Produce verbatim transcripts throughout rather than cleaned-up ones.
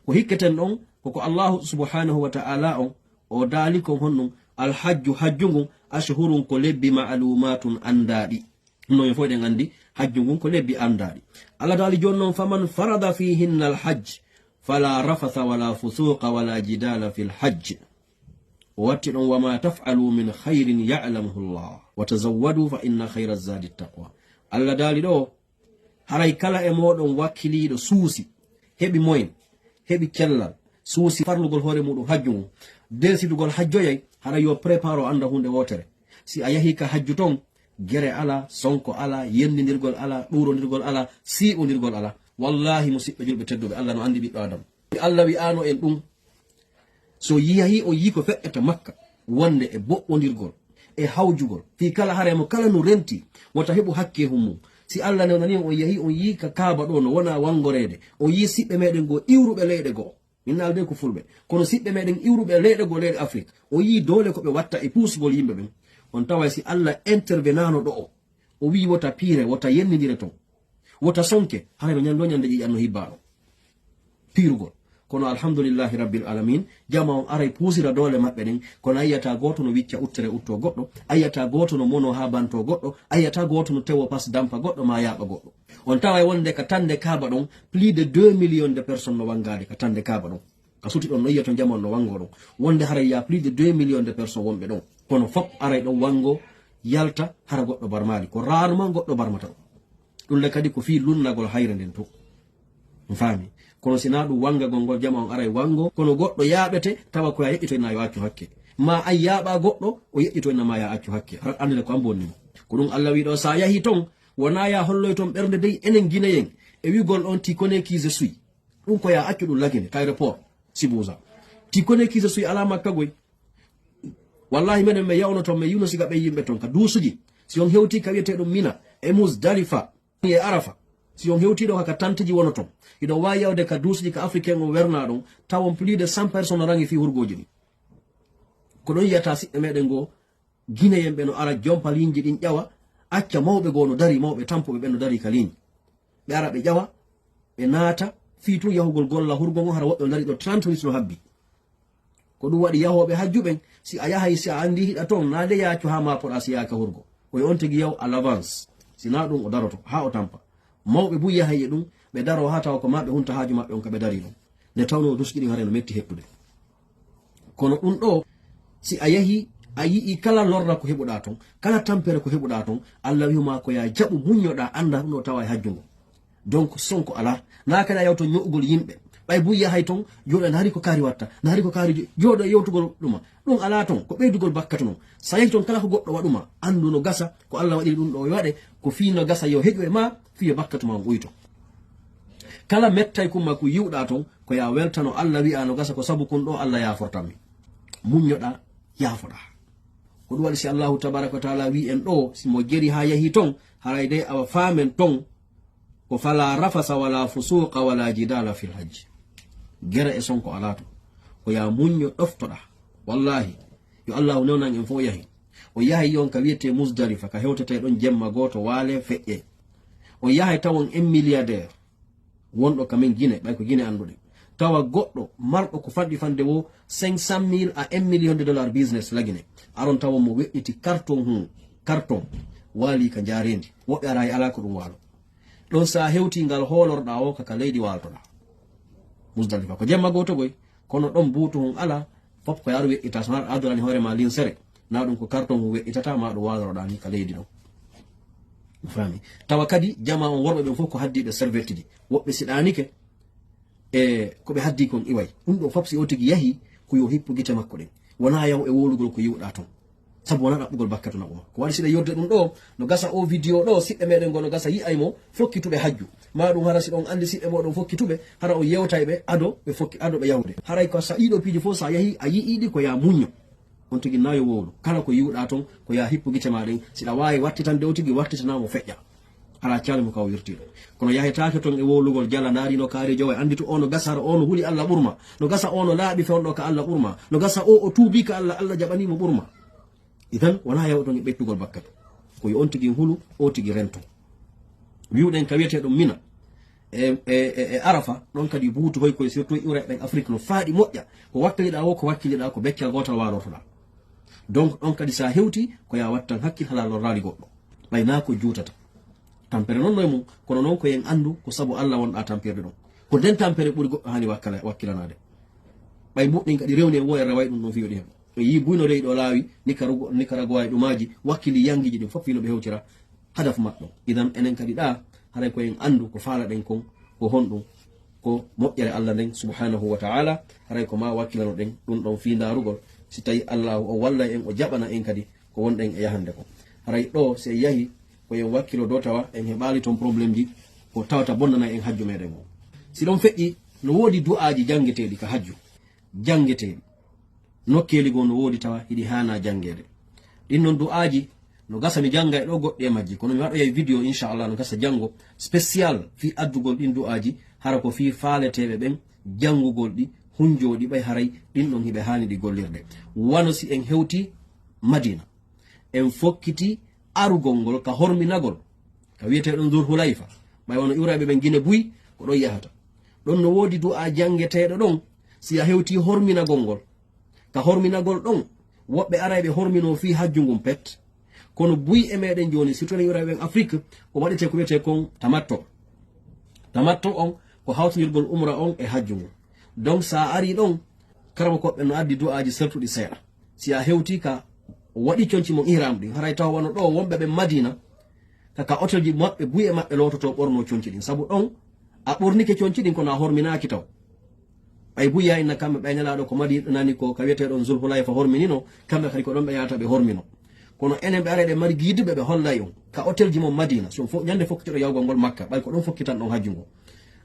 Ko hikketen ɗon, koko Allahu subhanahu wa ta'ala on, o daali kon honɗun, alhajju, hajju ngun, ashhurun, ko lebbi, ma'lumatun, andaaɗi. No en fof eɗen andi, hajju ngun ko lebbi andaaɗi. Allah daali jooni non, faman farada fihinna alhajj, fala rafatha wala fusuqa wala jidala fil hajj. O watti ɗon, wama taf'alu min khayrin ya'lamuhu Allah, wa tazawwadu fa inna khayra zadi taqwa. Allah daali ɗo, haray kala e mooɗon wakkiliiɗo suusi, heɓi moyen, heɓi cellal, suusi farlugol hoore muɗum hajju ngun, desidugol hajjoyay, haray yo prépare o annda huunde wootere. Si a yahii ka hajju ton, gere alaa, sonko alaa, yenndindirgol alaa, ɗuurondirgol alaa, siiɓondirgol alaa. Wallaahi, musiɓɓe julɓe tedduɓe, Allah no anndi ɓiɗɗo Aadama. Allah wi'aano en ɗum. So yahii on yii ko feƴƴata Makka, wonde e boɓɓondirgol, e hawjugol, fii kala hare mo kala no renti, wota heɓu hakkeehun mum. Si Allah newnanii on, on yahii on yii ka Kaaba ɗo no wona wanngoreede, on yii siɓɓe meɗen goo iwruɓe leyɗe goo. Min naalde ko fulɓe. Kono siɓɓe meɗen iwruɓe leyɗe goo, leyɗe Afrik, on yii doole ko ɓe watta e puusgol yimɓe ɓen. On taway si Allah intervenaano ɗo o, o wii wota piire, wota yennindire ton. Wota sonke, haray no ñande, ñande ƴiƴan no hibbaaɗo piirugol. Kono alhamdulillahi rabbil alamin, jama on aray puusira doole maɓɓe ɗen, kono a yi'ataa gooto no wicca uttere uttoo goɗɗo, a yi'ataa gooto no monoo haa bantoo goɗɗo, a yi'ataa gooto no tewoo pas dampa goɗɗo maa yaaɓa goɗɗo. On taway wonde ka tande Kaaba ɗon, plus de deux millions de personnes no wanngaade ka tande Kaaba ɗon. Ka suti ɗon no yi'a ton jama on no wanngoo ɗon. Wonde haray ya plus de deux millions de personnes wonɓe ɗon. Kono fop aray ɗon wanngoo, yalta, hara goɗɗo barmaali. Ko rarement goɗɗo barmata ɗon. Ɗum le kadi ko fii lunnagol hayre nden to. On faami? Kono si naa ɗum wanngagol ngol, jama on aray wanngoo, kono goɗɗo yaaɓete, tawa ko ya yeƴƴitoyna yo accu hakke. Maa ay yaaɓa goɗɗo, o yeƴƴitoyna ma ya accu hakke. Hara annde ko an bonni mo. Ko ɗum Allah wii ɗo, sa yahi ton, wona ya holloy ton ɓernde dey, enen Gineyen, e wi'gol on ti kone ki je suis. Ɗum ko ya accu ɗum lagine, ka aéroport, Sibuza. Ti kone ki je suis ala Makka goy. Wallahi menen mi yawno ton, mi yi'uno siga ɓe yimɓe ton, ka duusuji. Si on hewti ka wi'etee ɗum Mina, e Muzdalifa, e Arafa. Si on hewti ɗo ka tantiji wono ton. Hiɗon waawi yawde ka duusuji ka Africain on wernaa ɗon, tawon plus de cent personnes rangi fii hurgooji ɗin. Ko ɗon yi'ata siɓɓe meɗen goo, Gineyen ɓe no ara jompa liinji ɗin ƴawa, acca mawɓe goo no dari, mawɓe tampuɓe ɓen no dari ka liinji. Ɓe ara ɓe ƴawa, ɓe naata, fii tun yahugol golla hurgo ngon, hara woɓɓe no dari ɗo trente minutes no habbi. Ko ɗum waɗi yahooɓe hajju ɓen, si a yahay, si a anndi hiɗa ton, naa de yaacu haa maapoɗaa si yaaka hurgo. Ko yo on tigi yaw à l'avance. Si naa ɗum o daroto, haa o tampa. Mawɓe buy yahay e ɗum, ɓe daroo haa tawa ko maa ɓe hunta haaju maɓɓe on ka ɓe darii ɗon. Nde tawnoo dusuji ɗin haray no metti heɓtude. Kono ɗum ɗo, si a yahi, a yi'i kala lorra ko heɓuɗaa ton, kala tampere ko heɓuɗaa ton, Allah wi'u maa ko yaa jaɓu muññoɗaa, annda ɗum ɗo tawa e hajju ngon. Donc, sonko alaa. Naa kadi a yawto ño'ugol yimɓe. Ɓay buy yahay ton, jooɗo na hari ko kaari watta, na hari ko kaari jo-, jooɗo e yewtugol ɗuma. Ɗum alaa ton, ko ɓeydugol bakkatu non. Sa yahi ton kala ko goɗɗo waɗu ma, anndu no gasa, ko Allah waɗiri ɗum ɗo o waɗe, ko fii no gasa yo heƴu e ma, fii yo bakkatu ma on uyto. Kala mettay kun ma kun yi'uɗaa ton, ko yaa weltano Allah, wi'aa no gasa ko sabu kun ɗo Allah yaafortammi. Muññoɗaa, yaafoɗaa. Ko ɗum waɗi si Allahu tabaraka wa taala wi'i en ɗo, si mo jeri haa yahi ton, haray dey awa faamen ton, ko fala rafasa wala fusuqa wala jidala fil hajj. Gere e sonko alaa ton. Ko yaa muñño ɗoftoɗaa. Wallahi, yo Allahu newnan en fof yahi. O yahay yon ka wi'etee Musdalifa, ka hewtetee ɗon jemma gooto, waale, feƴƴe. O yahay tawon en milliardaire wonɗo ka men Gine, ɓay ko Gine annduɗen. Tawa goɗɗo marɗo ko fanɗi fande wo cinq cent mille à un million de dollars business la Gine. Aron tawa mo weƴƴiti carton hun, carton, waali ka njaareendi. Woɓɓe ara e alaa ko ɗum waalo. Ɗon sa hewti ngal hoolorɗaa o ka, ka leydi waaltoɗaa. Musdalifa ko jemma gooto goy, kono ɗon buutu hun alaa, fof ko yaru weƴƴita, so har adorani hoore ma linsere, na ɗum ko carton hun weƴƴitata, ma ɗum waaloroɗaa ni ka leydi ɗon. Faami? Tawa kadi jama on worɓe ɓen fof ko haddiiɓe servettiji. Woɓɓe si ɗaanike, e ko ɓe haddi kon iway. Ɗum ɗo fof si o tigi yahi, ko yo hippu gite makko ɗen. Wona yahu e wowlugol ko yiwɗa ton. Sabu wona ɗaɓɓugol bakkatu naɓuma. Ko waɗi si ɗe yodde ɗum ɗo, no gasa o vidéo ɗo, siɓɓe meɗen go no gasa yi'ay mo fokkituɓe hajju. Ma ɗum hara si ɗon andi siɓɓe moɗon fokkituɓe, hara o yewtay ɓe ado ɓe fokki, ado ɓe yahude. Haray ko sa ɗiɗo piiji fof sa yahi a yi'iɗi ko ya muñño. On tigi na yo wowlu. Kala ko yiwɗa ton, ko ya hippu gite ma ɗen. Si ɗa waawi wattitande o tigi, wattitana mo feƴƴa. Alaa caali mo ka o wirtiiɗo. Kono yahetaake ton e wowlugol jala, ndaari no kaari jowa, anditu o no gasa, hara o no huli Allah ɓurma. No gasa o no laaɓi fewndo ka Allah ɓurma. No gasa o, o tuubi ka Allah, Allah jaɓani mo ɓurma. Idan, wona yahu ton e ɓettugol bakkatu. Ko yo on tigi hulu, o tigi rento. Wi'uɗen ka wi'etee ɗum Mina. e, e, e, e Arafa, ɗon kadi buutu hoy koye, surtout iwre ɓen Afrique no faaɗi moƴƴa. Ko wakkiliɗaa wo, ko wakkiliɗaa ko beccal gootal waalortoɗaa. Donc, ɗon kadi so a hewti, ko yo a wattan hakkil hala lorraali goɗɗo. Ɓay naa ko juutata. Tampere non no e mum, kono non ko en anndu ko sabu Alla wonɗaa tampirde ɗon. Ko nden tampere ɓuri goɗɗo haani wakkala-, wakkilanaade. Ɓay mbuɗɗin kadi rewni en wo en reway ɗum ɗon fii yo ɗi heɓo. En yii buy no rewi ɗo laawi, Nicaragua, Nicaragua e ɗumaaji, wakkili yangiiji ɗin fof fii no ɓe hewtira hadaf maɓɓe. Idan enen kadi ɗaa, haray ko en anndu ko faalaɗen kon, ko honɗum, ko moƴƴere Alla nden subhanahu wa ta'ala, haray ko ma wakkilanoɗen ɗum ɗon fii ndaarugol, si tawi Allaahu on wallay en, o jaɓana en kadi ko wonɗen e yahande kon. Haray ɗoo, si en yahi, ko en wakkilo dow tawa en heɓaali ton problémeji ko tawata bonnanay en hajju meɗen on. Si ɗon feƴƴi, no woodi du'aaji janngeteeɗi ka hajju, janngeteeɗi. Nokkeeli goo no woodi tawa hiɗi haana janngeede. Ɗin non du'aaji no gasa mi janngay ɗoo goɗɗi e majji, kono mi waɗoyay vidéo inchallah no gasa janngo spécial fii addugol ɗin du'aaji, hara ko fii faaleteeɓe ɓen janngugol ɗi, hunjoo ɗi ɓay haray ɗin ɗon hiɓe haani ɗi gollirde. Wano si en hewti Madina, en fokkiti arugol ngol ka horminagol, ka wi'eteeɗon Zul Hulayfa, ɓay wano iwrayɓe ɓen Gine Buy, ko ɗon yahata. Ɗon no woodi du'aa janngeteeɗo ɗon, si a hewti horminagol ngol. Ka horminagol ɗon, woɓɓe arayɓe horminoo fii hajju ngun pet. Kono buy e meɗen jooni, surtout enen iwrayɓe ɓen Afrique, ko waɗetee ko wi'etee kon tamatto. Tamatto on ko hawtindirgol umra on e hajju ngun. Donc, sa ari ɗon, karamokooɓe no addi du'aaji sertuɗi seeɗa. Si a hewti ka waɗi conci mon ihram ɗin, haray taw wano ɗo wonɓe ɓen Madina, ka, ka hôtelji maɓɓe, buy e maɓɓe loototo ɓorno conci ɗin. Sabu ɗon, a ɓornike conci ɗin, kono a horminaaki taw. Ɓay buy ya inna kamɓe, ɓay Nelaaɗo ko Madina nani ko ka wi'etee ɗon Zul Hulayfa horminino, kamɓe kadi ko ɗon ɓe yahata ɓe hormino. Kono enen ɓe arayɓe mari giiduɓe ɓe hollay on. Ka hôtelji mon Madina, so fo-, ñande fokkitoɗo yawgol ngol Makka, ɓay ko ɗon fokkitan ɗon hajju ngon.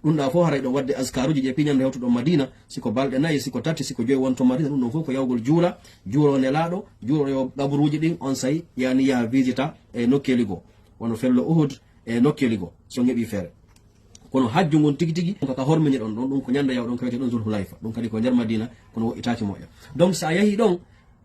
Ɗum ɗa fof haray ɗo waɗde askaruuji ɗi e piñande hewtuɗo Madina, si ko balɗe nayi, si ko tati, si ko joyi wonto Madina, ɗum ɗon fof ko yawgol juula, juuro Nelaaɗo, juuro yo qaburuuji ɗin, on say yani yaha visita e nokkeeli goo, wano fello Uhud e nokkeeli goo, so ngeɓi feere. Kono hajju ngun tigi tigi, ko ka hormini ɗon ɗon, ɗum ko ñande yaw ɗon, ko wiyete ɗon Zul Hulayfa, ɗum kadi ko nder Madina, kono woɗɗitaaki moƴƴa. Donc, sa yahi ɗon,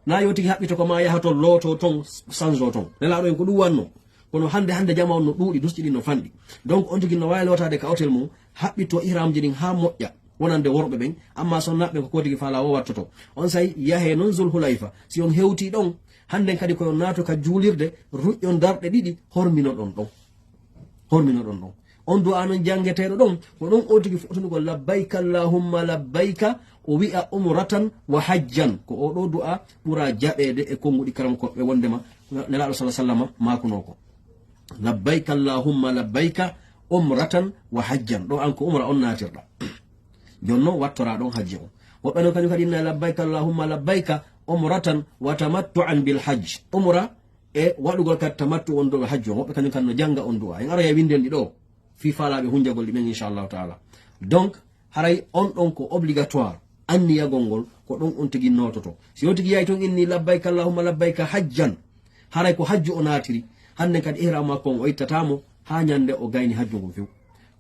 na yo tigi haɓɓito ko ma yaha ton, looto ton, sanzo ton. Nelaaɗo en ko ɗum wanno. Kono hannde, hannde jamaa on no ɗuuɗi, dusɗi ɗin no fanɗi. Donc, on tigi no waawi lootaade ka hôtel mum, haɓɓitoo ihramji ɗin haa moƴƴa, wonande worɓe ɓen, amma sonnaaɓe ɓen ko koo tigi faalaa wo wattoto. On say, yahee non Zul Hulayfa. Si on hewtii ɗon, hannden kadi ko yo naato ka juulirde, ruƴƴon darɗe ɗiɗi, horminoɗon ɗon. Horminoɗon ɗon. On du'aa non janngeteeɗo ɗon, ko ɗon on tigi fuɗɗunugol, "Labbayka Allahumma labbayka," o wi'a, "umratan wa hajjan." Ko oo ɗoo du'aa ɓuraa jaɓeede e konnguɗi karamokooɓe wonndema Nelaaɗo sallallaahu alayhi wa sallama maakunoo ko. "Labbayka Allahumma labbayka umratan wa hajjan." Ɗo an ko umra on naatirɗa. Jooni non wattoraa ɗon hajji on. Woɓɓe non kañum kadi inna, "Labbayka Allahumma labbayka umratan wa tamattu'an bil hajj." Umra e waɗugol kadi tamattu on dow hajju on. Woɓɓe kañum kadi no jannga on du'aa. En aroya winnden ɗi ɗo fii faalaaɓe hunjagol ɗi ɓen inchallahu taala. Donc, haray on ɗon ko obligatoire. Anniyagol ngol ko ɗon on tigi noototo. Si on tigi yahi ton inni, "Labbayka Allahumma labbayka hajjan," haray ko hajju o naatiri. Hannden kadi ihram makko on o ittataa mo haa ñande o gayni hajju ngun few.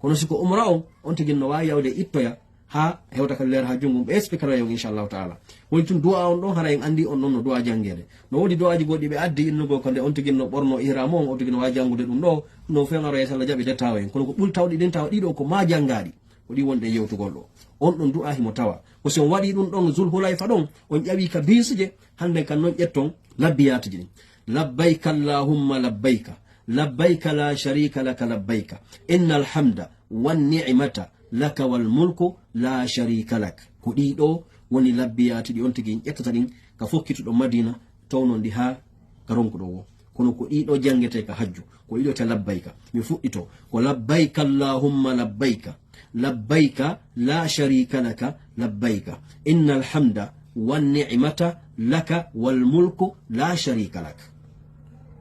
Kono si ko umra on, on tigi no waawi yawde ittoya haa hewta kadi leer hajju ngun. Ɓe expliquera on inchallahu taala. Woni tun du'aa on ɗon, hara en anndi on ɗon no du'aa janngeede. No woodi du'aaji goɗɗi ɓe addi innugol ko nde on tigi no ɓorno ihram on, on tigi no waawi janngude ɗum ɗo. Ɗum ɗon few en aroya si Alla jaɓi de tawa en. Kono ko ɓuri tawɗi ɗin tawa ɗiɗo ko ma janngaaɗi. Ko ɗi wonɗen yewtugol ɗo. On ɗon du'aa himo tawa. Ko si on waɗi ɗum ɗon Zul Hulayfa ɗon, on ƴawi ka biisuje, hannden kan non ƴetton labbiyaatuji ɗin. "Labbayka Allahumma labbayka, labbayka la sharika laka labbayka, innal hamda wan ni'mata laka wal mulku la sharika lak." Ko ɗii ɗoo woni labbiyaatuɗi on tigi en ƴettata ɗin ka fokkituɗo Madina, townon ɗi haa ka ronkuɗo woo. Kono ko ɗii ɗoo janngetee ka hajju, ko ɗii ɗoo te labbayka. Mi fuɗɗito, ko "Labbayka Allahumma labbayka, labbayka la sharika laka labbayka, innal hamda wan ni'mata laka wal mulku la sharika lak."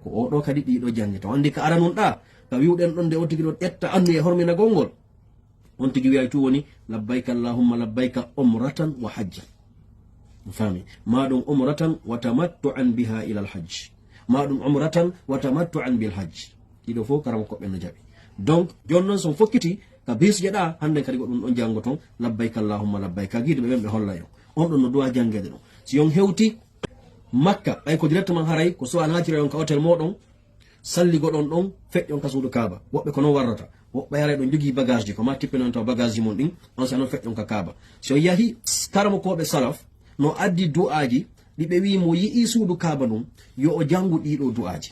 Ko oo ɗoo kadi ɗii ɗoo janngetee. On anndi ka aranun ɗaa, ka wi'uɗen ɗon nde on tigi ɗon ƴetta anniya horminagol ngol. On tigi wi'ay tun woni, "Labbayka Allahumma labbayka umratan wa hajjan." Faami? Maa ɗum umratan wa tamattu'an biha ila al hajj. Maa ɗum umratan wa tamattu'an bil hajj. Ɗiɗo fof karamokooɓe no jaɓi. Donc, jooni non si on fokkiti ka biisuje ɗaa, hannden kadi ko ɗum ɗon janngoton, "Labbayka Allahumma labbayka." Giiduɓe ɓen ɓe hollay on. On ɗon no du'aa janngeede ɗon. Si on hewti Makka, ɓay ko directement haray, ko so a naatira on ka hôtel mooɗon, salligoɗon ɗon, feƴƴon ka suudu Kaaba. Woɓɓe ko non warrata. Woɓɓe haray ɗon jogii bagage ji, ko ma tippe non taw bagage ji mon ɗin, on sa non feƴƴon ka Kaaba. Si on yahi, karamokooɓe salaf no addi du'aaji ɗi ɓe wi'i mo yi'ii suudu Kaaba ndun, yo o janngu ɗii ɗoo du'aaji.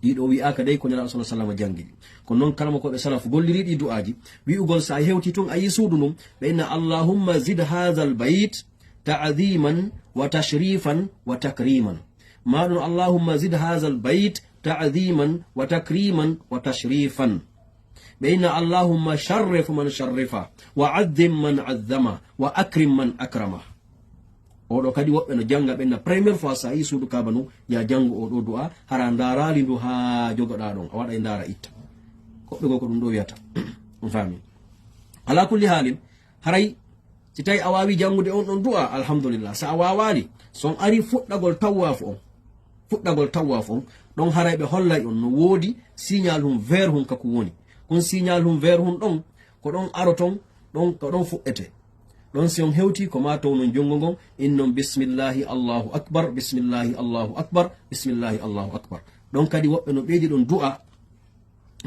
Ɗii ɗoo wi'aaka dey ko Nelaaɗo sallallaahu alayhi wa sallam janngi ɗi. Kono non karamokooɓe salaf golliri ɗii du'aaji, wi'ugol sa hewti tun a yi'ii suudu ndun, ɓe inna, "Allahumma zid haazal bayt ta'ziman wa tashrifan wa takriman." Ma ɗun, "Allahumma zid haazal bayt ta'ziman wa takriman wa tashrifan." Ɓe inna, "Allahumma sharrif man sharrifa, wa azzim man azzama, wa akrim man akrama." Oɗo kadi woɓɓe no jannga ɓe inna première fois sa yi suudu Kaaba ndun, ya janngu oo ɗoo du'a, hara ndaaraali ndu haa jogoɗaa ɗon, a waɗay ndaara itta. Koɓɓe goo ko ɗun ɗoo wi'ata. On faami? Ala kulli haalin, haray si tawi a waawi janngude on ɗon du'a, alhamdulillah. Sa a waawaali, si on ari fuɗɗagol tawwaafu on, fuɗɗagol tawwaafu on, ɗon haray ɓe hollay on no woodi signal hun vert hun ka ko woni. Kun signal hun vert hun ɗon, ko ɗon aroton, ɗon, ko ɗon fuɗɗete. Ɗon si on hewti, ko ma townon junngo ngon, innon, "Bismillahi, Allahu Akbar, bismillahi, Allahu Akbar, bismillahi, Allahu Akbar." Ɗon kadi woɓɓe no ɓeydi ɗon du'a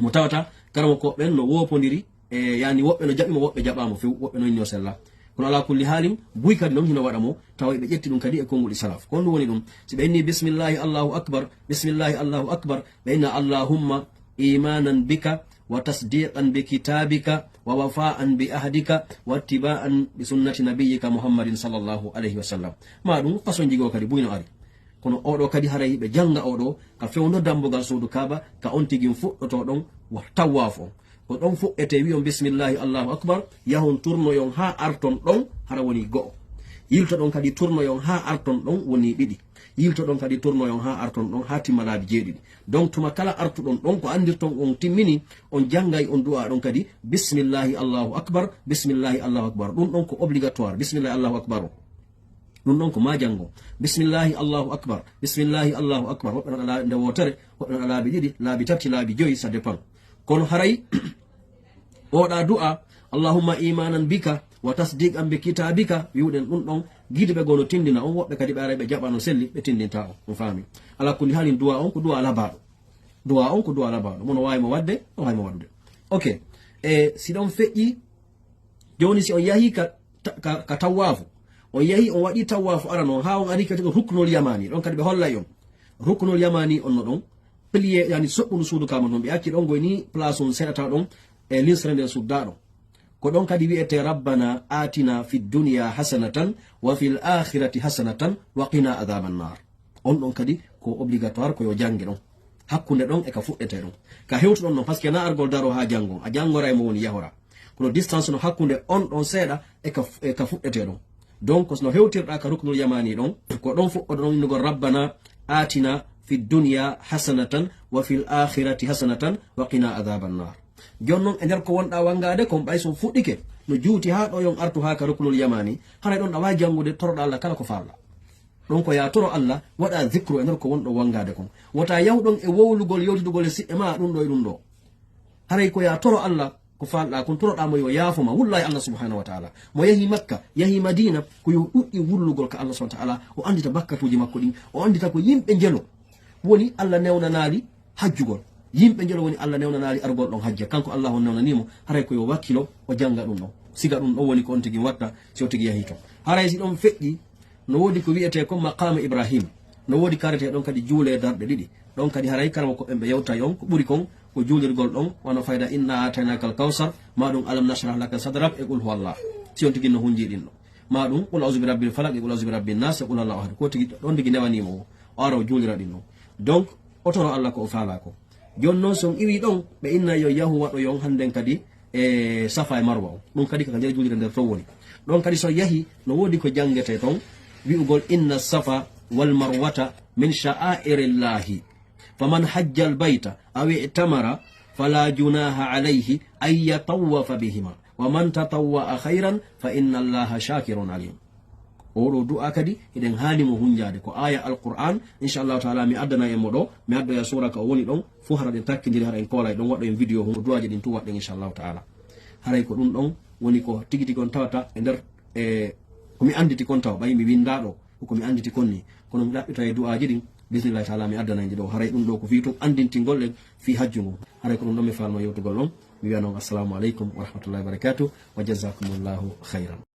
mo tawata karamokooɓe ɓen no woopondiri, e, yani, woɓɓe no jaɓi mo, woɓɓe jaɓaama few, woɓɓe no inni o sella. Kono ala kulli haalin, buy kadi non hino waɗa mo, tawa ɓe ƴetti ɗum kadi e konguɗi salaf. Ko honɗum woni ɗum? Si ɓe inni, "Bismillahi, Allahu Akbar, bismillahi, Allahu Akbar," ɓe inna, "Allahumma imanan bika, wa tasdiqan bi kitabika, wa wafaan bi ahdika, wa ittibaan bi sunnati nabiyyika Muhammadin sallallahu alayhi wa sallam." Ma ɗum façon jigo kadi buy no ari. Kono oɗo kadi haray ɓe jannga oɗo ka fewndo dambugal suudu Kaaba, ka on tigi fuɗɗoto ɗon wa tawwaafu on. Ko ɗon fuɗɗete wi'on, "Bismillahi, Allahu Akbar," yahon turnoyon haa arton ɗon, hara woni go'o. Yiltoɗon kadi turnoyon haa arton ɗon, woni ɗiɗi. Yiltoɗon kadi turnoyon haa arton ɗon, haa timma laabi jeeɗiɗi. Donc tuma kala artuɗon ɗon, ko anndirton on timmini, on janngay on du'a ɗon kadi, "Bismillahi, Allahu Akbar, bismillahi, Allahu Akbar." Ɗum ɗon ko obligatoire, "Bismillahi, Allahu Akbar" o. Ɗum ɗon ko ma janngo. "Bismillahi, Allahu Akbar. Bismillahi, Allahu Akbar." Woɓɓe no waɗa nde wootere, woɓɓe no waɗa laabi ɗiɗi, laabi tati, laabi joyi, ça dépend. Kono haray, oɗa du'a, "Allahumma imanan bika, wa tasdiqan bi kitabika," wi'uɗen ɗum ɗon, giduɓe goo no tindina on, woɓɓe kadi ɓe aray ɓe jaɓa no selli, ɓe tindinta on. On faami? Ala kulli haalin, du'a on ko du'a labaaɗo. Du'a on ko du'a labaaɗo. Mo no waawi mo waɗde, no waawi mo waɗude. Ok. E si ɗon feƴƴi, jooni si on yahi ka, ka, ka tawwaafu, on yahi on waɗi tawwaafu arano on, haa on ari kadi ko ruknul yamani, ɗon kadi ɓe hollay on. Ruknul yamani on no ɗon, pilier, yani soɓɓundu suudu Kaaba ɗon, ɓe acci ɗon goy ni place on seɗata ɗon, e linsere nden sudda ɗon. Ko ɗon kadi wi'ete, "Rabbana atina fid dunya hasanatan wa fil akhirati hasanatan wa qina adhaban nar." On ɗon kadi ko obligatoire, ko yo jannge ɗon. Hakkunde ɗon e ka fuɗɗete ɗon. Ka hewtuɗon ɗon, parce que na argol daro haa janngon, a janngoray mo woni yahora. Kono distance no hakkunde on ɗon seeɗa e ka, e ka fuɗɗete ɗon. Donc, no hewtirɗa ka ruknul yamani ɗon, ko ɗon fuɗɗoɗon innugol, "Rabbana atina fid dunya hasanatan wa fil akhirati hasanatan wa qina adhaban nar." Jon non, e nder ko wonɗa wanngaade kon, ɓay so fuɗɗike, no juuti haa ɗo yon artu haa ka ruknul yamani, haray ɗon ɗa waawi janngude, toroɗa Allah kala ko faalɗa. Ɗon ko ya toro Allah, waɗa zikru e nder ko wonɗo wanngaade kon. Wota yahu ɗon e wowlugol, yewtidugol e siɓɓe ma, ɗum ɗo e ɗum ɗo. Haray ko ya toro Allah, ko faalɗa kon, toroɗa mo yo yaafo ma. Wullahi Allah subhanahu wa ta'ala, mo yahi Makka, yahi Madina, ko yo ɗuɗɗi wullugol ka Allah subhanahu wa ta'ala, o anndita bakkatuuji makko ɗin, o anndita ko yimɓe njelo woni Allah newnanaali hajjugol. Yimɓe njelo woni Allah newnanaali argol ɗon hajja. Kanko Allah on newnanii mo, haray ko yo wakkilo, o jannga ɗum ɗon. Siga ɗum ɗon woni ko on tigi watta, si o tigi yahi ton. Haray si ɗon feƴƴi, no woodi ko wi'etee kon maqaama Ibrahim. No woodi karetee ɗon kadi juulee darɗe ɗiɗi. Ɗon kadi haray karama ko ɓen ɓe yewtay on, ko ɓuri kon, ko juulirgol ɗon, wano fayda inna ataynaka al kawsar, ma ɗum alam nashrah laka sadrak e qul huwallah. Si on tigi no hunjii ɗin ɗon. Ma ɗum qul a'udhu bi rabbil falaq e qul a'udhu bi rabbin nas e qul huwallahu ahad. Ko tigi ɗon tigi newanii mo o, o ara o juulira ɗin ɗon. Donc, o toro Allah ko o faalaa ko. Jon non, si on iwii ɗon, ɓe inna yo yahu waɗoyon hannden kadi e Safa e Marwa on. Ɗum kadi ko ka nder juulirde nder ton woni. Ɗon kadi si on yahi, no woodi ko janngetee ton, wi'ugol, "Inna Safa wal Marwata min sha'airillahi. Faman hajja al bayta aw i'tamara fala junaha alayhi an yatawwafa bihima. Wa man tatawwa'a khayran fa inna Allaha shakirun alim." Oɗo du'a kadi, hiɗen haani mo hunjaade. Ko aya Alqur'an, inchallahu ta'ala, mi addana en mo ɗo, mi addoya suura ka o woni ɗon, fuu hara ɗen takkindiri, hara en koolay ɗon, waɗɗo en vidéo, hum, du'aaji ɗin tun waɗɗen, inchallahu ta'ala. Haray ko ɗum ɗon woni ko tigi tigi on tawata e nder, e, ko mi annditi kon tawa, ɓay mi winnda ɗo, ko mi annditi kon ni. Kono mi ɗaɓɓitoya e du'aaji ɗin, bismillahi ta'ala, mi addana en ɗi ɗo. Haray ɗum ɗo ko fii tun anndintingol en fii hajju ngun. Haray ko ɗum ɗon mi faalno yewtugol ɗon. Mi wiya noon, assalamu aleykum wa rahmatullahi wa barakatuh, wa jazakumullahu khayran.